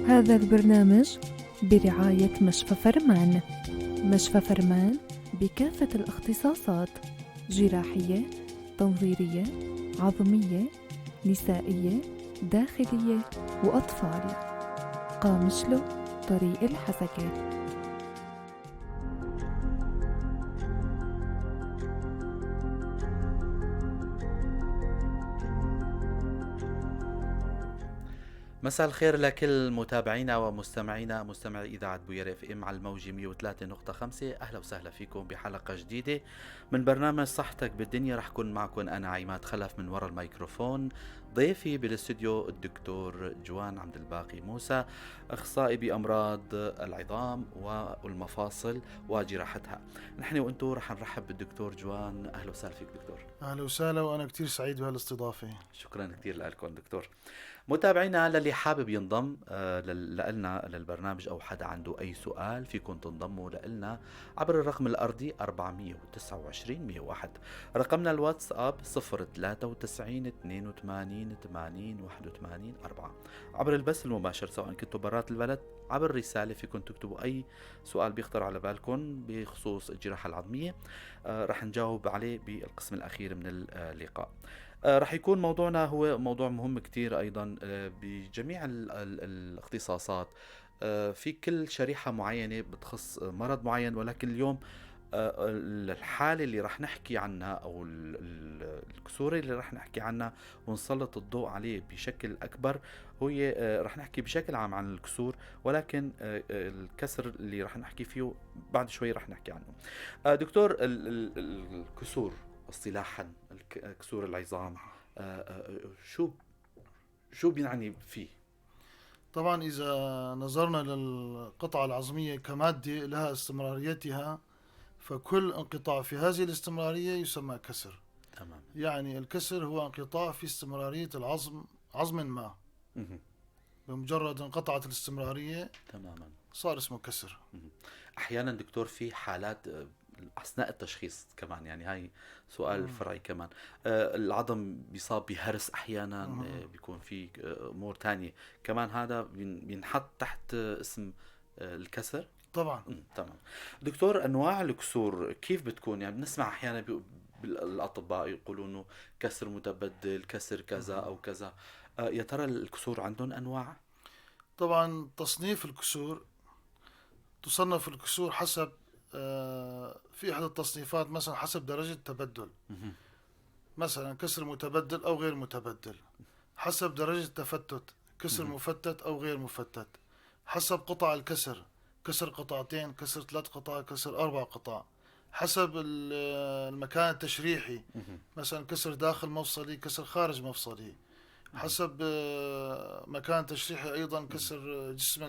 هذا البرنامج برعاية مشفى فرمان. مشفى فرمان بكافة الاختصاصات: جراحية، تنظيرية، عظمية، نسائية، داخلية وأطفال. قامشلو، طريق الحسكة. مساء الخير لكل متابعينا ومستمعينا، مستمعي إذاعة بوير اف ام على الموجة 103.5. أهلا وسهلا فيكم بحلقة جديدة من برنامج صحتك بالدنيا. رح كون معكم أنا عماد خلف من وراء الميكروفون، ضيفي بالاستوديو الدكتور جوان عبد الباقي موسى، أخصائي بأمراض العظام والمفاصل وجراحتها. نحن وأنتم رح نرحب بالدكتور جوان. أهلا وسهلا فيك دكتور. أهلا وسهلا، وأنا كتير سعيد بهالاستضافة. شكرا كتير لكم دكتور. متابعينا، للي حابب ينضم لنا للبرنامج أو حدا عنده أي سؤال، فيكم تنضموا لنا عبر الرقم الأرضي 429 101، رقمنا الواتساب 0 93 82 80 81 4، عبر البث المباشر سواء كنتوا برات البلد عبر رسالة فيكم تكتبوا أي سؤال بيخطر على بالكم بخصوص الجراحة العظمية، رح نجاوب عليه بالقسم الأخير من اللقاء. رح يكون موضوعنا هو موضوع مهم كتير أيضا، بجميع الاختصاصات، في كل شريحة معينة بتخص مرض معين، ولكن اليوم الحالة اللي رح نحكي عنها أو الكسور اللي رح نحكي عنها ونسلط الضوء عليه بشكل أكبر هو، رح نحكي بشكل عام عن الكسور، ولكن الكسر اللي رح نحكي فيه بعد شوي رح نحكي عنه. دكتور، الكسور اصطلاحا، كسور العظام، شو بيعني فيه؟ طبعا إذا نظرنا للقطعة العظمية كمادة لها استمراريتها، فكل انقطاع في هذه الاستمرارية يسمى كسر. يعني الكسر هو انقطاع في استمرارية العظم، عظم ما. بمجرد انقطعت الاستمرارية صار اسمه كسر. أحيانا دكتور في حالات أثناء التشخيص كمان، يعني هاي سؤال فرعي كمان، العظم بيصاب بهرس أحيانا، بيكون في أمور تانية كمان، هذا بينحط تحت اسم الكسر؟ طبعا. تمام. دكتور، أنواع الكسور كيف بتكون؟ بنسمع أحيانا الأطباء يقولون إنه كسر متبدل، كسر كذا أو كذا، يا ترى الكسور عندهم أنواع؟ طبعا تصنيف الكسور، تصنف الكسور حسب، في أحد التصنيفات مثلا حسب درجة التبدل. مثلا كسر متبدل أو غير متبدل، حسب درجة التفتت، كسر مفتت أو غير مفتت، حسب قطع الكسر، كسر قطعتين، كسر 3 قطع، كسر 4 قطع، حسب المكان التشريحي، مثلا كسر داخل مفصلي، كسر خارج مفصلي، حسب مكان تشريحي أيضا كسر جسم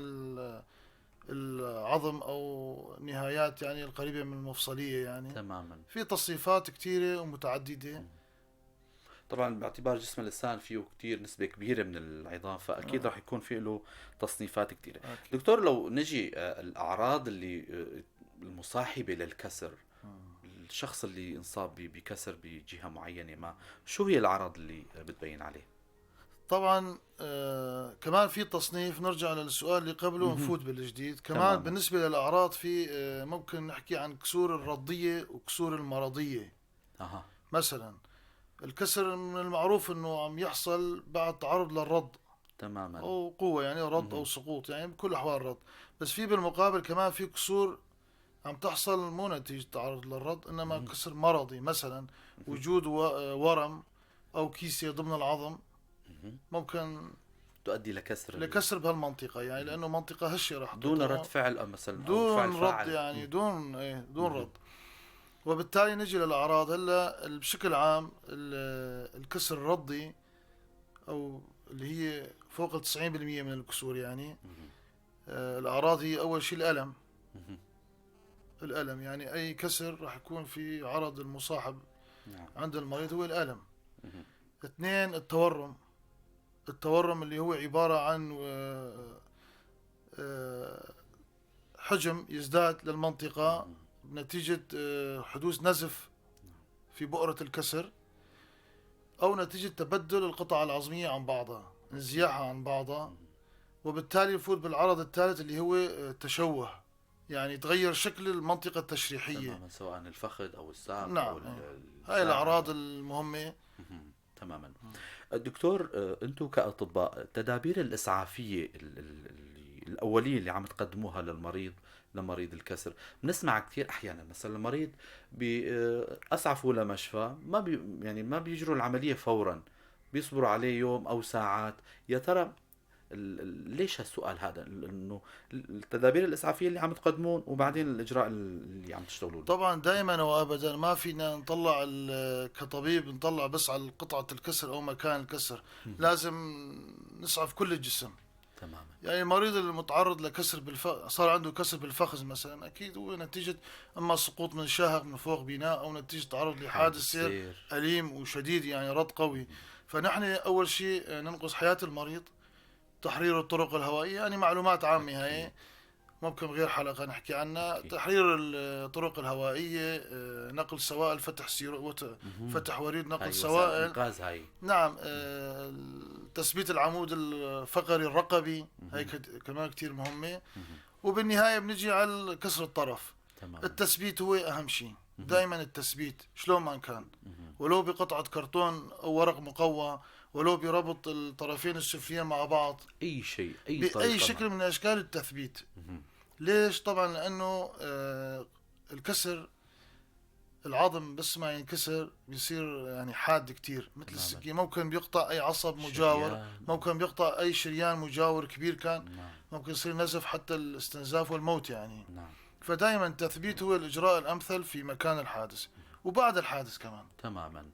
العظم أو نهايات القريبة من المفصلية. في تصنيفات كتيرة ومتعددة. طبعا باعتبار جسم الإنسان فيه كتير نسبة كبيرة من العظام، فأكيد راح يكون في له تصنيفات كتيرة. دكتور، لو نجي الأعراض اللي المصاحبة للكسر، الشخص اللي انصاب بكسر بجهة معينة ما، شو هي الأعراض اللي بتبين عليه؟ طبعا كمان في تصنيف، نرجع للسؤال اللي قبله ونفوت بالجديد. كمان بالنسبة للأعراض في ممكن نحكي عن كسور الرضية وكسور المرضية. مثلا الكسر من المعروف انه عم يحصل بعد تعرض للرض. او قوة، يعني رض او سقوط، يعني بكل احوال رض. بس في بالمقابل كمان في كسور عم تحصل مو نتيجة تعرض للرض، انما كسر مرضي، مثلا وجود ورم او كيسة ضمن العظم ممكن تؤدي لكسر لكسر بهالمنطقة، لأنه منطقة هشة راح دون تطلع. رد فعل أو مثلاً أو دون فعل رد، فاعل. دون رد. وبالتالي نجي للأعراض. هلا بشكل عام الكسر الرضي أو اللي هي فوق ال 90% من الكسور، الأعراض هي أول شيء الألم. الألم يعني أي كسر راح يكون في عرض المصاحب عند المريض هو الألم. 2 التورم. التورم اللي هو عبارة عن حجم يزداد للمنطقة نتيجة حدوث نزف في بؤرة الكسر، أو نتيجة تبدل القطع العظمية عن بعضها، انزياحها عن بعضها، وبالتالي نفوت بالعرض الثالث اللي هو التشوه، يعني تغير شكل المنطقة التشريحية. تماما، سواء الفخذ أو الساق. نعم. أو هاي الأعراض المهمة. تماما. دكتور، أنتم كأطباء التدابير الإسعافية الأولية اللي عم تقدموها للمريض، لمريض الكسر، بنسمع كثير أحيانا مثلا المريض أسعفوا لمشفى، ما بي يعني ما بيجروا العملية فورا، بيصبروا عليه يوم أو ساعات. يا ترى ليش هالسؤال هذا، انه التدابير الاسعافيه اللي عم تقدمون وبعدين الاجراء اللي عم تشتغلون؟ طبعا دائما وابدا ما فينا نطلع كطبيب نطلع بس على قطعه الكسر او مكان الكسر، لازم نسعف كل الجسم. تماما. يعني المريض المتعرض لكسر صار عنده كسر بالفخذ مثلا، اكيد هو نتيجة اما سقوط من شاهق من فوق بناء او نتيجة تعرض لحادث سير اليم وشديد، يعني رد قوي. فنحن اول شيء ننقذ حياة المريض، تحرير الطرق الهوائية، يعني معلومات عامة هاي ممكن غير حلقة نحكي عنها. تحرير الطرق الهوائية، نقل سوائل، فتح فتح وريد نقل سوائل، إنقاذ هاي. نعم. تثبيت العمود الفقري الرقبي، هاي كمان كتير مهمة. وبالنهاية بنجي على كسر الطرف. تمام. التثبيت هو أهم شيء، دائما التثبيت شلون ما كان، ولو بقطعة كرتون أو ورق مقوى، ولو بربط الطرفين السفليين مع بعض، اي شيء، اي باي طريقة شكل من اشكال التثبيت. ليش؟ طبعا لانه الكسر العظم بس ما ينكسر بيصير يعني حاد كتير مثل السكين، ممكن بيقطع اي عصب مجاور، شريان. ممكن بيقطع اي شريان مجاور كبير كان، نعم. ممكن يصير نزف حتى الاستنزاف والموت يعني. نعم. فدائما التثبيت هو الاجراء الامثل في مكان الحادث وبعد الحادث كمان. تماما.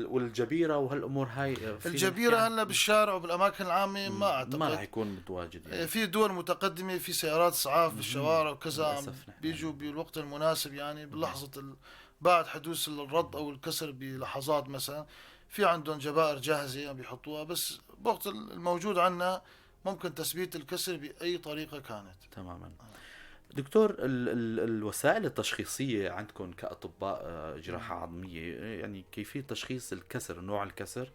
والجبيره وهالامور هاي، الجبيرة هلا بالشارع وبالاماكن العامة ما اعتقد ما راح يكون متواجد يعني. في دول متقدمة في سيارات اسعاف بالشوارع وكذا، بيجوا بالوقت المناسب، يعني بلحظة بعد حدوث الرد او الكسر بلحظات مثلا، في عندهم جبائر جاهزة بيحطوها، بس بوقت الموجود عندنا ممكن تثبيت الكسر باي طريقه كانت. تماما. دكتور، الوسائل التشخيصية عندكم كأطباء جراحة عظمية، يعني كيفية تشخيص الكسر، نوع الكسر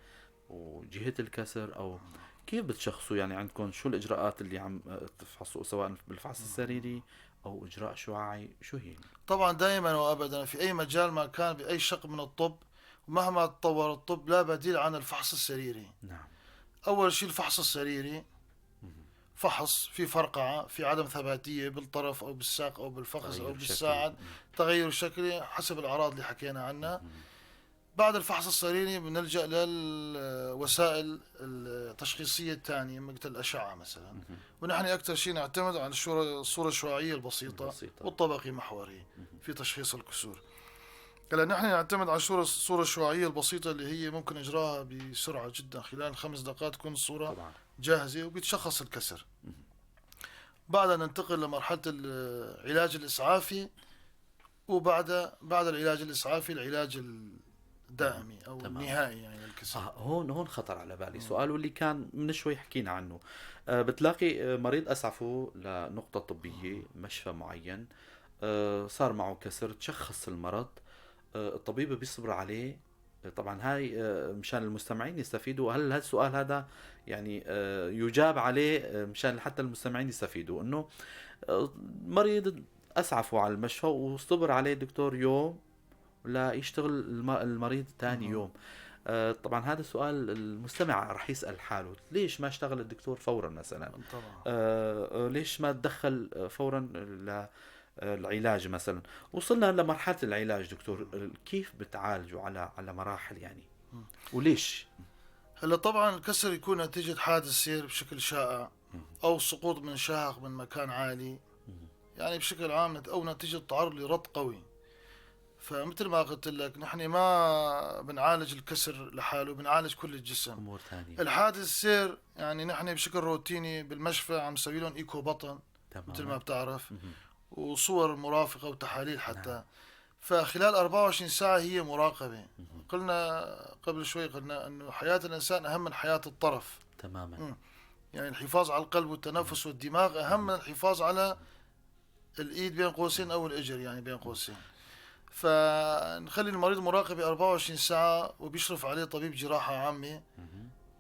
وجهة الكسر، أو كيف بتشخصوا يعني عندكم شو الإجراءات اللي عم تفحصوا، سواء بالفحص السريري أو إجراء شعاعي، شو هي؟ طبعا دائما وأبدا في أي مجال ما كان بأي شق من الطب، ومهما تطور الطب لا بديل عن الفحص السريري. نعم. أول شيء الفحص السريري، فحص في فرقعة، في عدم ثباتية بالطرف أو بالساق أو بالفخذ أو بالساعد، تغير شكلي حسب الأعراض اللي حكينا عنها. بعد الفحص السريري بنلجأ للوسائل التشخيصية الثانية مثل الأشعة مثلا، ونحن أكثر شيء نعتمد على الصورة الشعاعية البسيطة والطبقي محوري في تشخيص الكسور. هلا نحن نعتمد على الصورة الشعاعية البسيطة اللي هي ممكن إجراها بسرعة جدا، خلال 5 دقائق تكون الصورة طبعا جاهزة وبيتشخص الكسر. بعدها ننتقل لمرحلة العلاج الإسعافي، وبعد بعد العلاج الإسعافي العلاج الدائمي أو النهائي يعني للكسر. هون خطر على بالي سؤال واللي كان من شوي حكينا عنه. بتلاقي مريض أسعفه لنقطة طبية، مشفى معين، صار معه كسر، تشخص المرض، الطبيب بيصبر عليه. طبعا هاي مشان المستمعين يستفيدوا، هل هالسؤال هذا يعني يجاب عليه مشان حتى المستمعين يستفيدوا، انه مريض اسعفوا على المشفى واصبر عليه دكتور يوم لا يشتغل المريض ثاني يوم. طبعا هذا السؤال المستمع رح يسأل حاله، ليش ما اشتغل الدكتور فورا مثلا؟ طبعا. ليش ما تدخل فورا العلاج مثلا؟ وصلنا لمرحلة العلاج دكتور، كيف بتعالجوا على مراحل يعني، وليش؟ هلا طبعا الكسر يكون نتيجة حادث سير بشكل شائع، او سقوط من شاهق من مكان عالي، يعني بشكل عام، او نتيجة تعرض لرد قوي. فمثل ما قلت لك نحن ما بنعالج الكسر لحاله، بنعالج كل الجسم. امور ثانية. الحادث السير يعني نحن بشكل روتيني بالمشفى عم نسوي لهم ايكو بطن. تمام. مثل ما بتعرف، وصور مرافقة وتحاليل حتى. نعم. فخلال 24 ساعة هي مراقبة. قلنا قبل شوي، قلنا أنه حياة الإنسان أهم من حياة الطرف. تماما. يعني الحفاظ على القلب والتنفس والدماغ أهم من الحفاظ على الإيد بين قوسين أو الإجر يعني بين قوسين. فنخلي المريض مراقبة 24 ساعة، وبيشرف عليه طبيب جراحة عامة.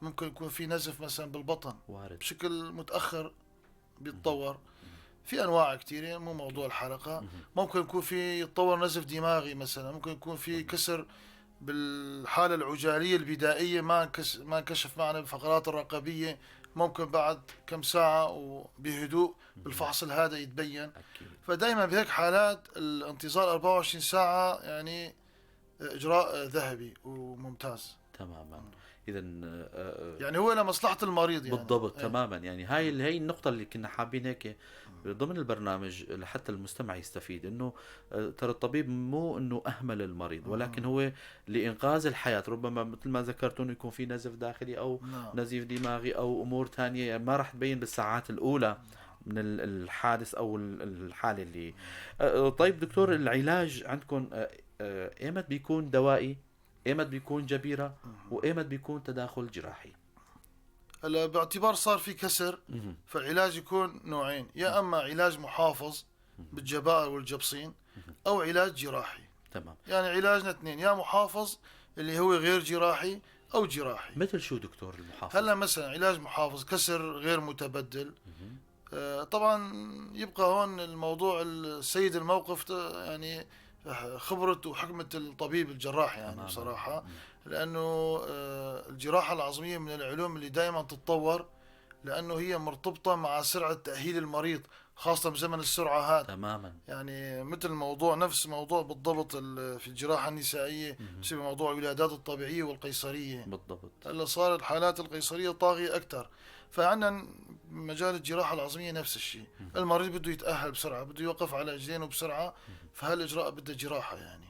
ممكن يكون في نزف مثلا بالبطن وارد بشكل متاخر بيتطور. في انواع كثيرة، مو موضوع الحلقة. ممكن يكون في يتطور نزف دماغي مثلا، ممكن يكون في كسر بالحالة العجاليه البدائية ما انكشف معنا بالفقرات الرقبيه، ممكن بعد كم ساعة وبهدوء بالفحص الهادئ يتبين. فدائما بهيك حالات الانتظار 24 ساعة يعني اجراء ذهبي وممتاز. تماما. اذا يعني هو لمصلحة المريض يعني. بالضبط. ايه. تماما. يعني هاي النقطة اللي كنا حابين هيك ضمن البرنامج لحتى المستمع يستفيد، انه ترى الطبيب مو انه اهمل المريض، ولكن هو لانقاذ الحياة، ربما مثل ما ذكرت انه يكون في نزف داخلي او نزيف دماغي او امور ثانية، يعني ما راح تبين بالساعات الاولى من الحادث او الحالة اللي. طيب دكتور، العلاج عندكم ايمت بيكون دوائي، ايمت بيكون جبيرة، وايمت بيكون تداخل جراحي؟ هلا باعتبار صار في كسر، فالعلاج يكون نوعين، يا اما علاج محافظ بالجبائر والجبصين، او علاج جراحي. تمام. يعني علاجنا اثنين، يا محافظ اللي هو غير جراحي او جراحي. مثل شو دكتور المحافظ؟ هلا مثلا علاج محافظ كسر غير متبدل، طبعا يبقى هون الموضوع السيد الموقف، يعني خبرة وحكمة الطبيب الجراح يعني بصراحة، لأنه الجراحة العظمية من العلوم اللي دائما تتطور، لأنه هي مرتبطة مع سرعة تأهيل المريض، خاصة بزمن السرعة هذا. تماما. يعني مثل موضوع نفس موضوع بالضبط في الجراحة النسائية، بصير موضوع الولادات الطبيعية والقيصرية. بالضبط. هلا صارت الحالات القيصرية طاغية أكثر، فعندنا مجال الجراحة العظمية نفس الشيء، المريض بده يتأهل بسرعة، بده يوقف على رجلينه بسرعة، فهالإجراء بده جراحة يعني،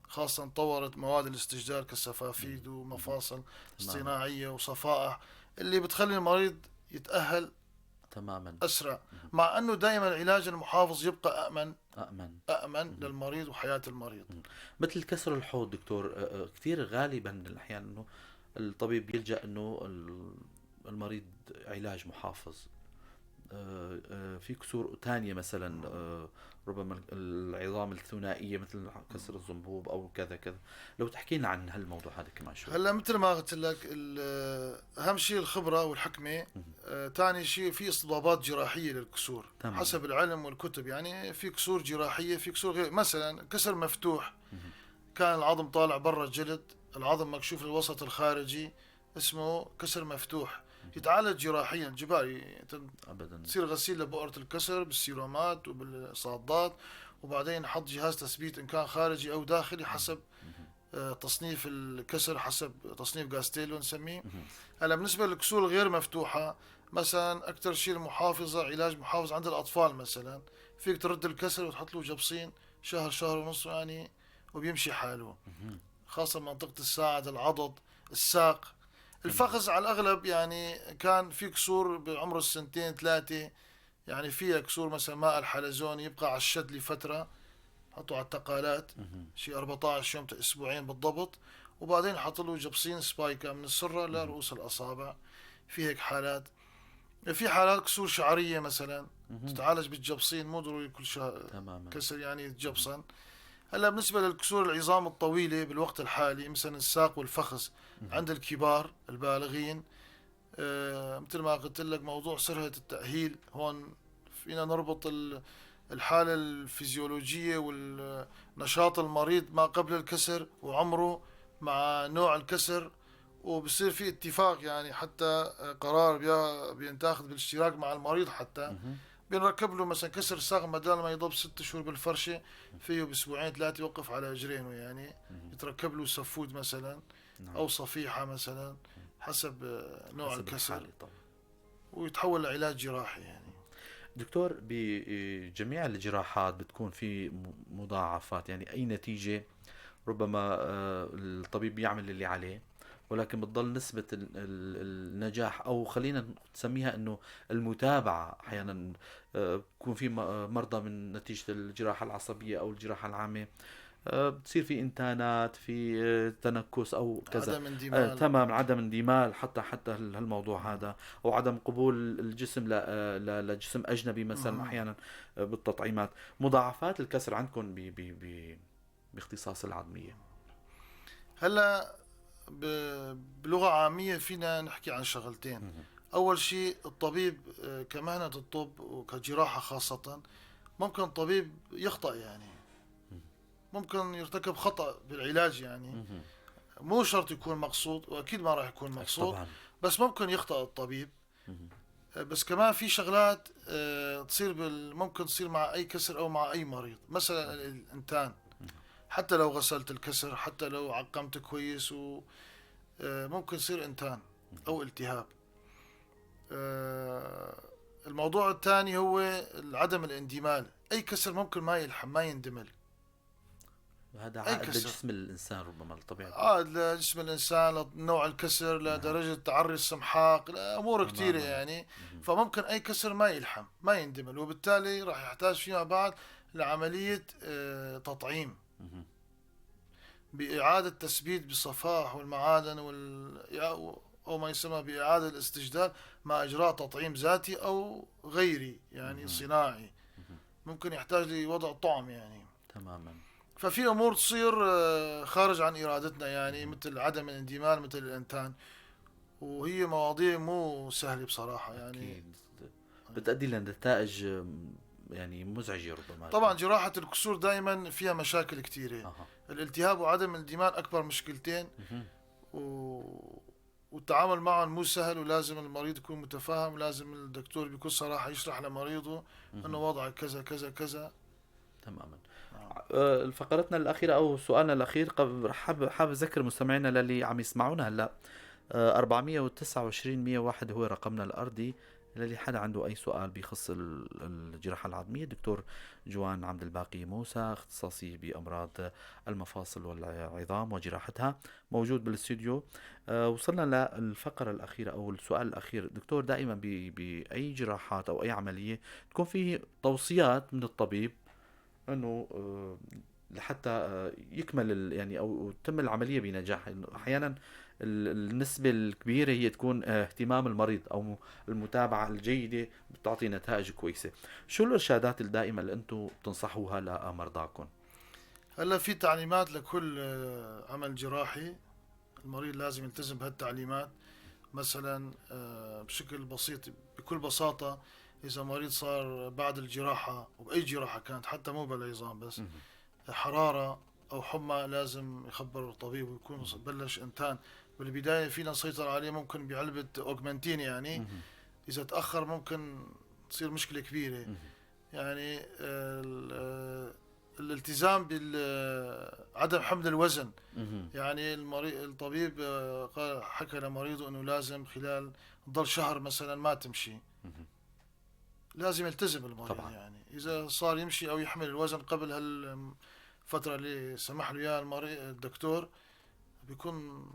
خاصة طورت مواد الاستجدال كالسفافيد ومفاصل اصطناعية وصفائح اللي بتخلي المريض يتأهل تماما أسرع، مع أنه دائما العلاج المحافظ يبقى أأمن أأمن للمريض وحياة المريض. مثل كسر الحوض دكتور، كثير غالبا الأحيان أنه الطبيب يلجأ أنه المريض علاج محافظ. في كسور ثانية مثلا، ربما العظام الثنائية مثل كسر الزنبوب أو كذا كذا، لو تحكي لنا عن هالموضوع هذا كمان شوي. هلا مثل ما قلت لك، أهم شيء الخبرة والحكمة. ثاني شيء في استطبابات جراحية للكسور. تمام. حسب العلم والكتب، يعني في كسور جراحية، في كسور غير. مثلا كسر مفتوح كان العظم طالع برا الجلد، العظم مكشوف للوسط الخارجي، اسمه كسر مفتوح، يتعالج جراحيا جباري، ابدا تصير غسيل لبؤرة الكسر بالسيرومات وبالصادات، وبعدين نحط جهاز تثبيت ان كان خارجي او داخلي حسب تصنيف الكسر، حسب تصنيف غاستيلو نسميه. هلا بالنسبة للكسور الغير مفتوحة، مثلا اكثر شيء المحافظة، علاج محافظ عند الاطفال مثلا، فيك ترد الكسر وتحط له جبصين شهر شهر ونص يعني وبيمشي حاله، خاصة منطقة الساعد، العضد، الساق، الفخذ على الأغلب. يعني كان في كسور بعمر السنتين ثلاثة، يعني فيها كسور مثلا ماء الحلزون يبقى على الشد لفترة، حطوا على التقالات شيء 14 يوم أسبوعين بالضبط، وبعدين حط له جبصين سبايكا من السرة لرؤوس الأصابع. في هيك حالات. في حالات كسور شعرية مثلا تتعالج بالجبصين، مو ضروري كل شهر كسر يعني جبصا. هلا بالنسبة للكسور العظام الطويلة بالوقت الحالي، مثلا الساق والفخذ عند الكبار البالغين، مثل ما قلت لك موضوع سرعة التأهيل هون فينا نربط الحالة الفيزيولوجية والنشاط المريض ما قبل الكسر وعمره مع نوع الكسر، وبصير في اتفاق يعني، حتى قرار بينتاخذ بالاشتراك مع المريض، حتى بنركب له مثلا كسر ساق بدل ما يضب 6 شهور بالفرشة، فيه باسبوعين 3 يوقف على اجرينه يعني، يتركب له سفود مثلا او صفيحة مثلا حسب نوع حسب الكسر طبعا، ويتحول لعلاج جراحي يعني. دكتور، بجميع الجراحات بتكون في مضاعفات، يعني اي نتيجة ربما الطبيب بيعمل اللي عليه، ولكن بتضل نسبة النجاح، أو خلينا نسميها أنه المتابعة، أحيانا بكون في مرضى من نتيجة الجراحة العصبية أو الجراحة العامة بتصير في إنتانات، في تنكس أو كذا، عدم اندمال. تمام، عدم اندمال، حتى هالموضوع هذا، أو عدم قبول الجسم لجسم أجنبي مثلا أحيانا بالتطعيمات. مضاعفات الكسر عندكم باختصاص العظمية؟ هلا بلغة عامية فينا نحكي عن شغلتين. أول شيء الطبيب كمهنة الطب وكجراحة خاصة ممكن الطبيب يخطأ، يعني ممكن يرتكب خطأ بالعلاج، يعني مو شرط يكون مقصود، وأكيد ما راح يكون مقصود طبعا. بس ممكن يخطأ الطبيب. بس كمان في شغلات تصير ممكن تصير مع أي كسر أو مع أي مريض، مثلا الإنتان، حتى لو غسلت الكسر، حتى لو عقمت كويس، ممكن يصير إنتان أو التهاب. الموضوع الثاني هو عدم الاندمال، أي كسر ممكن ما يلحم، ما يندمل. هذا عائد لجسم الإنسان ربما، الطبيعة، عائد لجسم الإنسان، لنوع الكسر، لدرجة تعري السمحاق، لأمور كثيرة يعني. فممكن أي كسر ما يلحم، ما يندمل، وبالتالي راح يحتاج فيما بعد لعملية تطعيم بإعادة تثبيت بالصفائح والمعادن أو ما يسمى بإعادة الاستجداد مع إجراء تطعيم ذاتي أو غيري، يعني صناعي. ممكن يحتاج لوضع طعم يعني. تماما. ففي أمور تصير خارج عن إرادتنا، يعني مثل عدم الاندمال، مثل الإنتان، وهي مواضيع مو سهلة بصراحة يعني. أكيد بتؤدي لنتائج يعني مزعجة ربما. طبعا جراحة الكسور دائما فيها مشاكل كثيرة. الالتهاب وعدم الاندمال أكبر مشكلتين، والتعامل معهم مو سهل، ولازم المريض يكون متفاهم، ولازم الدكتور بكل صراحة يشرح لمريضه أنه وضعك كذا كذا كذا. تماما. فقرتنا الأخيرة أو سؤالنا الأخير، حاب أذكر مستمعينا للي عم يسمعونا هلا، 429 101 هو رقمنا الأرضي للي حدا عنده أي سؤال بيخص الجراحة العظمية. دكتور جوان عبد الباقي موسى، اختصاصي بأمراض المفاصل والعظام وجراحتها، موجود بالاستوديو. وصلنا للفقرة الأخيرة أو السؤال الأخير. دكتور، دائما بأي جراحات أو أي عملية تكون فيه توصيات من الطبيب أنه لحتى يكمل يعني أو تتم العملية بنجاح. أحيانا النسبة الكبيرة هي تكون اهتمام المريض أو المتابعة الجيدة بتعطي نتائج كويسة. شو الإرشادات الدائمة اللي أنتم بتنصحوها لمرضاكم؟ هلا في تعليمات لكل عمل جراحي، المريض لازم يلتزم بهالتعليمات. مثلا بشكل بسيط، بكل بساطة، إذا مريض صار بعد الجراحة، وبأي جراحة كانت حتى مو بالعظام بس، حرارة أو حمى، لازم يخبر الطبيب ويكون بلش إنتان. بالبداية فينا نسيطر عليه ممكن بعلبة أوغمنتين يعني، إذا تأخر ممكن تصير مشكلة كبيرة. يعني الالتزام بعدم حمل الوزن. يعني الطبيب حكى لمريضه إنه لازم خلال تضل شهر مثلا ما تمشي، لازم يلتزم المريض طبعا. يعني إذا صار يمشي أو يحمل الوزن قبل هالفترة اللي سمح له إياها المريض الدكتور، بيكون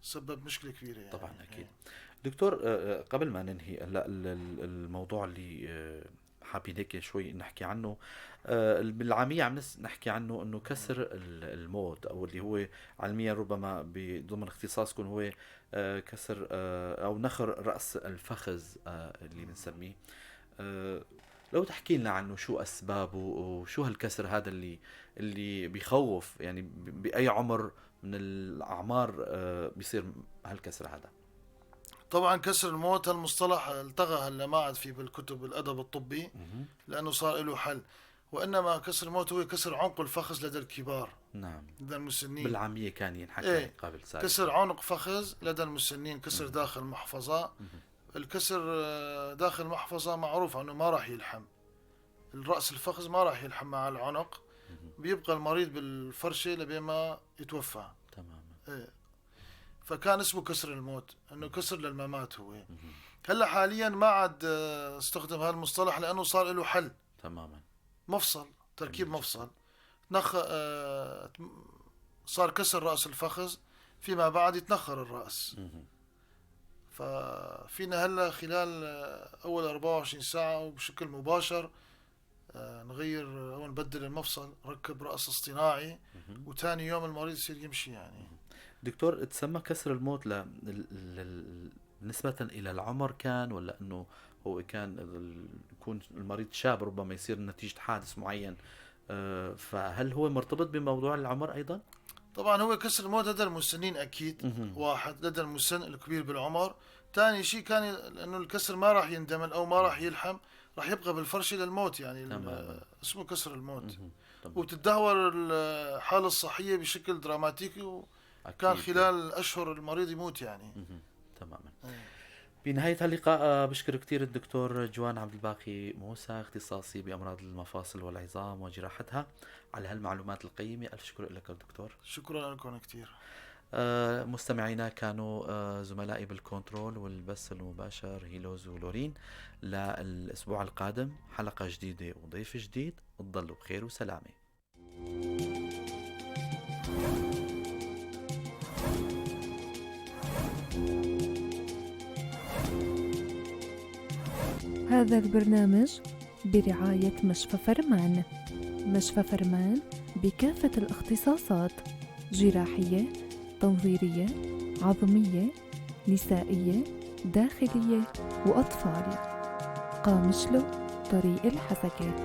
سبب مشكلة كبيرة يعني. طبعا أكيد. دكتور، قبل ما ننهي هلا الموضوع اللي حابين هيك شوي نحكي عنه، بالعامية عم نحكي عنه إنه كسر الموت، أو اللي هو علميا ربما بضمن اختصاصكم هو كسر أو نخر رأس الفخذ اللي بنسميه. لو تحكي لنا عنه، شو أسبابه وشو هالكسر هذا اللي بيخوف، يعني بأي عمر من الأعمار بيصير هالكسر هذا؟ طبعا كسر الموت هالمصطلح التغى هلا، ما عاد في بالكتب الأدب الطبي لأنه صار له حل، وإنما كسر الموت هو كسر عنق الفخذ لدى الكبار. نعم. لدى المسنين. بالعامية كان ينحكى قبل سابقا. كسر عنق فخذ لدى المسنين، كسر داخل المحفظة. الكسر داخل المحفظة معروف أنه ما راح يلحم، الرأس الفخذ ما راح يلحم مع العنق، بيبقى المريض بالفرشة لبين ما يتوفى. تماما. فكان اسمه كسر الموت، انه كسر للممات هو. هلا حاليا ما عاد استخدم هالمصطلح لانه صار له حل. تماما. مفصل، تركيب مفصل. صار كسر رأس الفخذ، فيما بعد يتنخر الرأس. ففينا هلا خلال اول 24 ساعة وبشكل مباشر نغير او نبدل المفصل، ركب رأس اصطناعي، وثاني يوم المريض يصير يمشي يعني. دكتور، تسمى كسر الموت نسبة إلى العمر كان، ولا أنه هو كان يكون المريض شاب ربما يصير نتيجة حادث معين، فهل هو مرتبط بموضوع العمر أيضا؟ طبعا هو كسر الموت لدى المسنين اكيد. واحد لدى المسن الكبير بالعمر. ثاني شيء كان لانه الكسر ما راح يندمل او ما راح يلحم، راح يبقى بالفرشه للموت يعني. اسمه كسر الموت. وبتدهور الحالة الصحية بشكل دراماتيكي، وكان خلال اشهر المريض يموت يعني. تماما. بنهاية هاللقاء بشكر كثير الدكتور جوان عبد الباقي موسى، اختصاصي بأمراض المفاصل والعظام وجراحتها، على هالمعلومات القيمة. ألف شكر لك دكتور. شكرا لكم كثير. مستمعينا، كانوا زملائي بالكنترول والبث المباشر هيلوز ولورين. للأسبوع القادم حلقة جديدة وضيف جديد. تضلوا بخير وسلامة. هذا البرنامج برعاية مشفى فرمان. مشفى فرمان بكافة الاختصاصات: جراحية، تنظيرية، عظمية، نسائية، داخلية وأطفال. قامشلو، طريق الحسكة.